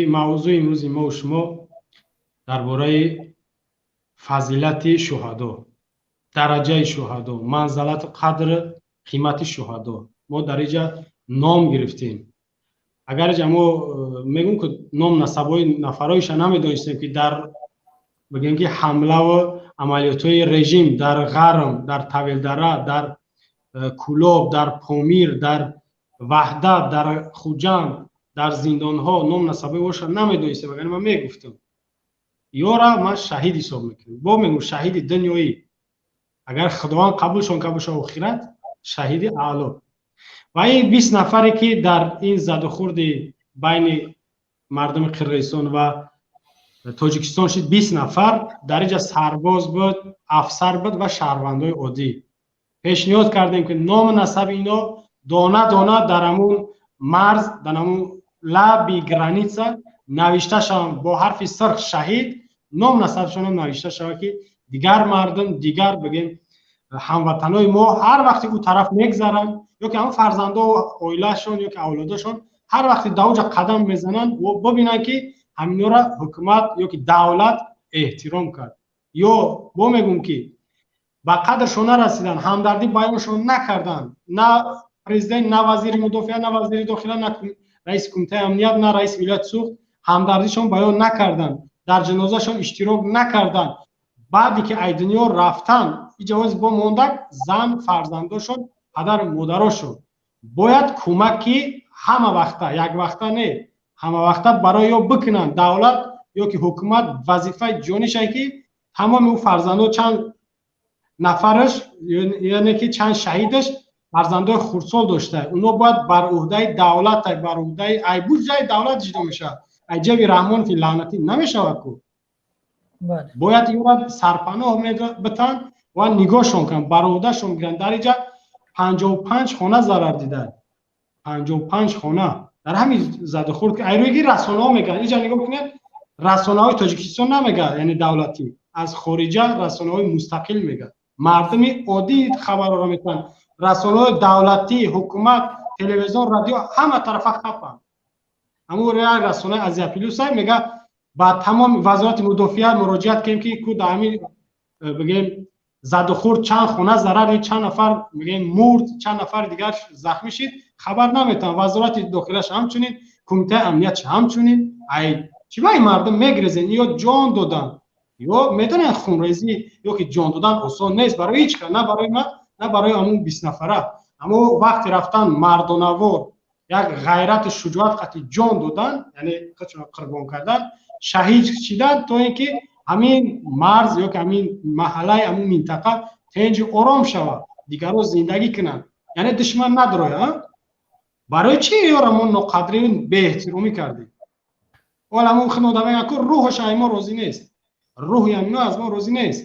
Мавзӯи имрӯзи мо шумо дар бораи фазилати шуҳадо, дараҷаи шуҳадо, манзалату қадр, қимати шуҳадо. Мо дар инҷа ном гирифтем. Агар инҷа мо мегӯм, ки ном насабҳои нафарҳоиша намедонистем, ки дар бигем, ки ҳамлаву амалиётҳои режим дар Ғарм, дар Тавилдара, дар Кӯлоб, дар Помир, дар Ваҳдат, дар Хуҷанд, дар зиндонҳо ном насабҳои оша намедонистем. Агар ман мегуфтам, ёра ман шаҳид ҳисоб мекунам. Бо мегӯм, шаҳиди дунёӣ, агар Худованд қабулшон кард боша, охират шаҳиди аъло. Ва ин 20 нафаре, ки дар ин задухӯрди байни мардуми Қирғизистон ва Тоҷикистон шид, 20 нафар дар инҷа сарбоз буд, афсар буд ва шаҳрвандои оддӣ. Пешниҳод кардем, ки ному насаби ино дона дона дар ҳамун марз, дар ҳамун лаби граница навишта шаванд бо ҳарфи сирх «шаҳид», ном насабшонам навишта шавад, ки дигар мардум, дигар бигем, ҳамватанои мо ҳар вақте ӯ тараф мегзаранд, ё ки ҳамн фарзандо, оилаашон ё ки авлодашон ҳар вақте дар оҷа қадам мезананд, бибинанд, ки ҳаминора ҳукумат ё ки давлат эҳтиром кард. Ё бо мегӯм, ки ба қадршон нарасиданд, ҳамдардӣ баёншон накарданд: на президент, на вазири мудофиа, на вазири дохила, на раиси Кумитаи амният, на раиси вилояти Суғд ҳамдардишон баён накарданд, дар ҷанозашон иштирок накарданд. Баъде ки ай дунё рафтан, иҷоз бо мондак зан, фарзандошон, падару модарошон бояд кӯмаки ҳама вақта, як вақта не, ҳама вақта барои ё бикунанд. Давлат ё ки ҳукумат вазифаи ҷонишае, ки тамоми ӯ фарзандо, чанд нафараш, яъне ки чанд шаҳидаш фарзандои хурдсол дошта, оно бояд бар уҳдаи давлат, бар уҳдаи ай буҷаи давлат ҷудо мешавад. Ай ҷеби Раҳмонови лаънатӣ намешавад ку. Бояд ёра сарпаноҳ битанд ва нигоҳшон кунанд, бар уҳдашон гиранд. Дар инҷа 55 хона зарар диданд, 55 хона дар ҳамин задухӯрд, ки айрӯги расонаҳо мегӯянд. Инҷа нигоҳ кунед, расонаҳои Тоҷикистон намегӯяд, яъне давлатӣ, аз хориҷа расонаҳои мустақил мегӯяд, мардуми оддӣ хабарро метаванд. Расонаҳои давлатӣ, ҳукумат, телевизион, радио ҳама тарафа хапанд. Ҳамун як расонаи Азия Плюс мега, ба тамоми Вазорати мудофиа муроҷиат кардем, ки ку дар ҳамин бигем задухӯрд чанд хона зарар дид, чанд нафар, мегем, мурд, чанд нафари дигар захмӣ шид, хабар наметавон. Вазорати дохилаш ҳамчунин, Кумитаи амниятш ҳамчунин. Ай чӣ ба ин мардум мегирезен? Ё ҷон додан, ё медонед, хунрезӣ ё ки ҷон додан осон нест барои ҳеҷ кас, на барои ман, на барои ҳамун 20 нафара. Аммо вақте рафтан мардонавор, як ғайрату шуҷоат қати ҷон додан, яъне худшонро қурбон кардан, шаҳид шидан, то ин ки ҳамин марз ё ки ҳамин маҳаллаи ҳамин минтақа тинҷу ором шавад, дигарро зиндагӣ кунанд, яъне душман надрояд. Барои чӣ ёра мо ноқадрию беэҳтиромӣ кардем? Ҳол ҳамон худода мегӯяд, ку рӯҳаш ай мо розӣ нест, рӯҳи ҳамино аз мо розӣ нест.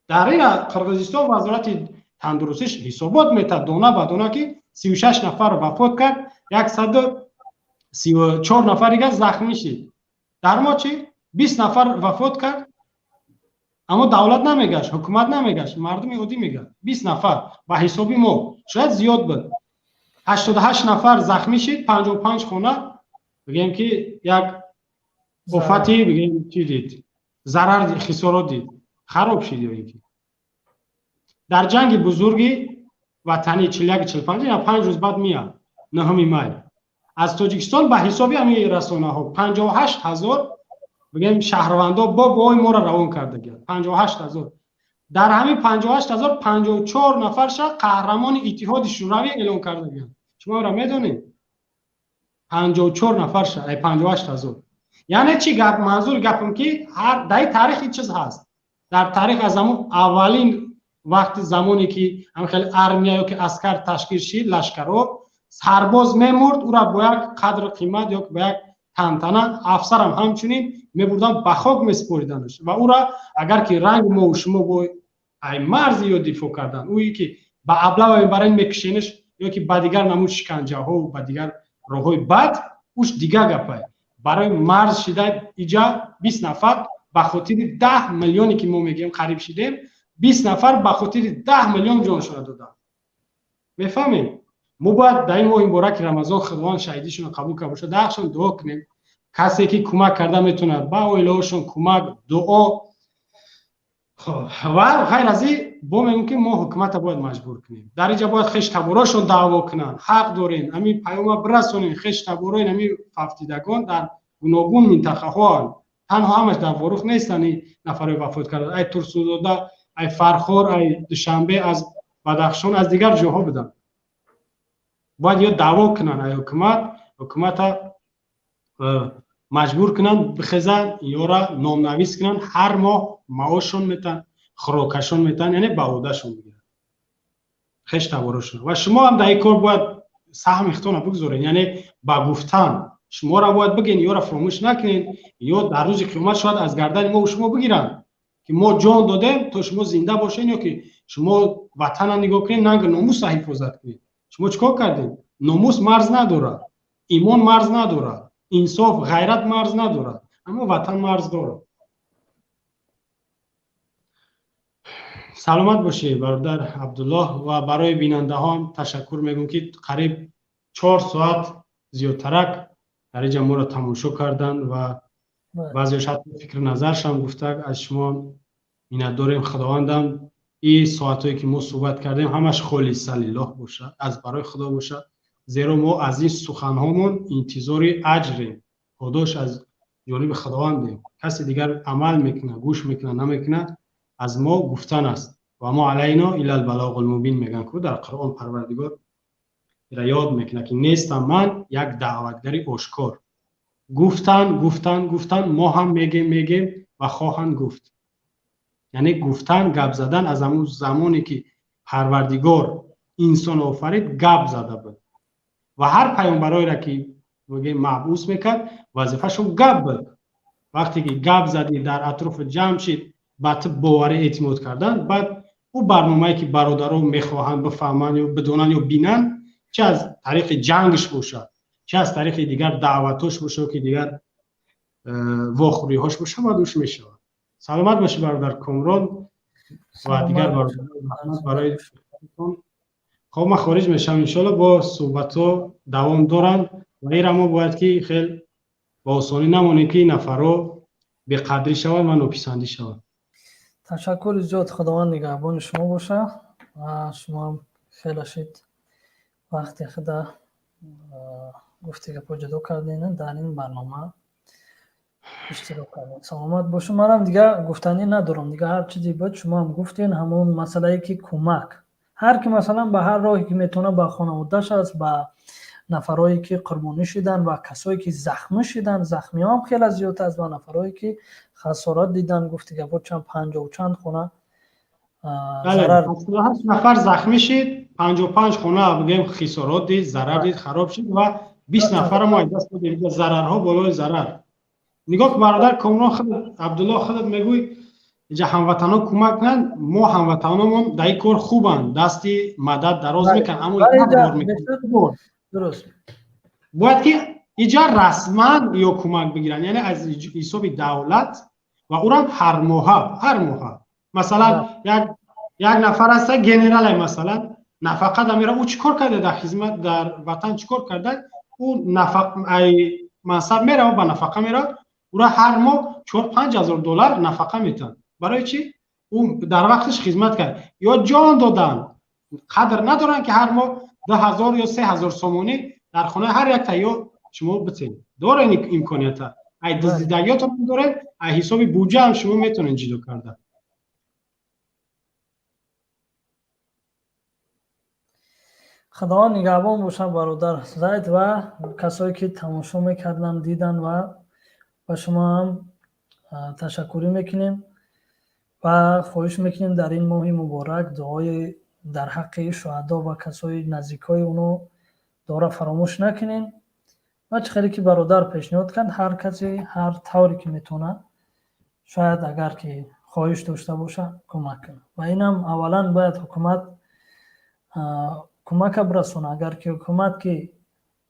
Дар ин Қирғизистон Вазорати тандурустиш ҳисобот метад дона ба дона, ки 36 нафар вафот кард, 134 нафар дигар захмӣ шид. Дар мо чӣ? 20 нафар вафот кард, аммо давлат намегашт, ҳукумат намегашт, мардуми оддӣ мегашт. 20 нафар ба ҳисоби мо шояд зиёд буд, 88 нафар захмӣ шид, 55 хона, бигем, ки як офати, бигем, чӣ дид, зарар, хисорот дид, хароб шид. Ё ин ки дар Ҷанги Бузурги Ватанӣ 41, 45, 5 рӯз баъд меяд, 9 май, аз Тоҷикистон ба ҳисоби ҳамин расонаҳо 58 000, бигем, шаҳрвандо бо бои моро равон кардагианд, 58 000. Дар ҳамин 58 000 54 нафарша қаҳрамони Иттиҳоди Шӯравӣ эълон кардагианд. Шумо ро медонед? 54 нафарша ай 58 000. Яъне чӣ гап? Манзури гапам, ки дар таърих ин чиз ҳаст. Дар таърих аз ҳамун аввалин вақти замоне, ки ҳам хеле армия ё ки аскар ташкил шид, лашкарҳо, сарбоз мемурд, ӯра бо як қадру қимат ё бо як тантана, афсарам ҳамчунин, мебурданд, ба хок месупориданаш. Ва ӯра агар ки ранги мову шумо бо ай марзи ё дифоъ кардан, ӯе ки ба облава мебаранд, мекушенаш, ё ки ба дигар намуд шиканҷаҳо, ба дигар роҳҳои бад, уш дигар гапай. Барои марз шида иҷа 20 нафар ба хотири 10 миллионе, ки мо мегӯем қариб шидем, 20 нафар ба хотири 10 миллион ҷоншона доданд. Мефаҳмем? Мо бояд дар ин моҳи мубораки Рамазон Худованд шаҳидишонро қабул карда бошад, дар ҳақшон дуо кунем. Касе ки кӯмак карда метавонад, ба оилаҳошон кӯмак, дуо ва ғайр аз ин. Бо мегӯм, ки мо ҳукумата бояд маҷбур кунем. Дар инҷа бояд хештаборошон даъво кунанд. Ҳақ дорем, ҳамин паёма бирасонем. Хештаборои ҳамин фавтидагон дар гуногун минтақаҳоанд, танҳо ҳамаш дар Ворух нестанд. Ин нафарои вафот карда ай Турсунзода, ай Фархор, ай Душанбе, аз Бадахшон, аз дигар ҷоҳо буданд. Бояд ё даъво кунанд ай ҳукумат, ҳукумата маҷбур кунанд, бихезанд, ёра номнавис кунанд, ҳар моҳ маошшон метаҳанд, хӯрокашон метаҳанд, яъне ба ӯҳдашон бигиранд хештаборошон. Ва шумо ҳам дар ин кор бояд саҳми худтона бигузоред, яъне ба гуфтан шуморо бояд бигӯен, ёра фуромӯш накунед. Ё дар рӯзи қиёмат шояд аз гардани мо шумо бигиранд, ки мо ҷон додем, то шумо зинда бошед, ё ки шумо ватана нигоҳ кунед, нанги номуса ҳифозат кунед. Шумо чӣ кор кардед? Номус марз надорад, имон марз надорад, инсоф, ғайрат марз надорад, аммо ватан марз дорад. Саломат бошед, бародар Абдуллоҳ. Ва барои бинандаҳоам ташаккур мегӯм, ки қариб 4 соат зиёдтарак дар инҷа моро тамошо карданд ва баъзеош ҳатто фикру назаршам гуфта. Аз шумо миннатдорем. Худовандам ин соатҳое ки мо суҳбат кардем, ҳамаш холиса лиллоҳ бошад, аз барои Худо бошад, зеро мо аз ин суханҳомон интизори аҷрем, подош аз ҷониби Худовандем. Каси дигар амал мекунад, гӯш мекунад, намекунад, аз мо гуфтан аст. Ва мо алайно илла албалоғул мубин мегӯянд ку дар Қуръон. Парвардигор ира ёд мекунад, ки нестам ман як даъватгари ошкор. Гуфтан, гуфтан, гуфтан, мо ҳам мегем, мегем ва хоҳанд гуфт. Яъне гуфтан, гап задан аз ҳамун замоне ки Парвардигор инсон офарид, гап зада буд ва ҳар паёмбароеро ки мегӯем мабус мекард, вазифашон гап буд. Вақте ки гап задӣ, дар атрофи ҷамъ шид, ба ту боварӣ, эътимод кардан, баъд ӯ барномае ки бародаро мехоҳанд бифаҳманд ё бидонанд ё бинанд, чи аз тариқи ҷангш бошад, чи аз тариқи дигар даъватош бошад, ки дигар вохӯриҳош бошад, баъд уш мешавад. Саломат бошӣ, бародар Комрон, ва дигар бародарон барои. Хоб, ман хориҷ мешавам. Иншоалло, бо суҳбатҳо давом доранд ва ира мо бояд ки хел ба осонӣ намонем, ки ин нафарҳо беқадрӣ шаванд ва нописандӣ шаванд. Ташаккури зиёд, Худованд нигаҳбони шумо боша. Ва шумоам хеле шид вақти худа гуфти гапҳо ҷудо кардем, дар ин барнома иштирок кардем. Саломат бошу. Манам дигар гуфтанӣ надорам, дигар ҳар чизе буд, шумоам гуфтен. Ҳамон масъалае ки кӯмак, ҳар ки масалан ба ҳар роҳе ки метавонад, ба хонаводааш аст, ба нафарое ки қурбонӣ шуданд ва касое ки захмӣ шуданд, захмиҳоам хеле зиёд аст, ва нафарое ки хасорат диданд, гуфти гапҳо, чанд панҷоҳу чанд хона. Ҳафт нафар захмӣ шид, 55 хона бигӯем хисорот дид, зарар дид, хароб шид ва 20 нафара мо аз даст додем. Зарарҳо болои зарар. Нигоҳ, бародар Комрон, худат, Абдулло, худат мегӯй, инҷа ҳамватанҳо кӯмак кунанд. Мо ҳамватаномон дар ин кор хубанд, дасти мадад дароз мекунанд, аммо бояд ки иҷа расман ё кӯмак бигиранд, яъне аз ҳисоби давлат ва ӯрам ҳар моҳа, ҳар моҳа. Масалан, як нафар аста, генерале, масалан, нафақа да мера. Ӯ чӣ кор карда дар хизмат, дар ватан чӣ кор карда? Ӯ мансаб мерава, ба нафақа мерава, ӯра ҳар моҳ 4-5 ҳазор доллар нафақа метиҳанд. Барои чӣ? Ӯ дар вақташ хизмат кард ё ҷон доданд, қадр надоранд, ки ҳар моҳ 2000 ё 3000 сомонӣ дар хонаи ҳар як ё шумо битен. Дорен имконията, ай дуздидагиётон доред, ай ҳисоби буҷа ҳам шумо метавонед ҷудо карда. Худованд нигаҳбон бошад, бародар Зайд, ва касое ки тамошо мекарданд, диданд, ва ба шумо ҳам ташаккурӣ мекунем ва хоҳиш мекунем, дар ин моҳи муборак дуои дар ҳаққи шуҳадо ва касои наздикҳои оно дуоро фаромӯш накунем. Ва чӣ хеле ки бародар пешниҳод кард, ҳар касе ҳар тавре ки метавонад, шояд агар ки хоҳиш дошта бошад, кӯмак кунад. Ва инам аввалан бояд ҳукумат кӯмака бирасонад. Агар ки ҳукумат ки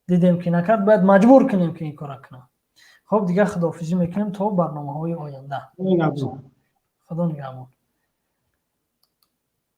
дидем ки накард, бояд маҷбур кунем, ки ин кора кунад. Хоб, дигар худоҳофизӣ мекунем то барномаҳои оянда. Худо нигаҳбон.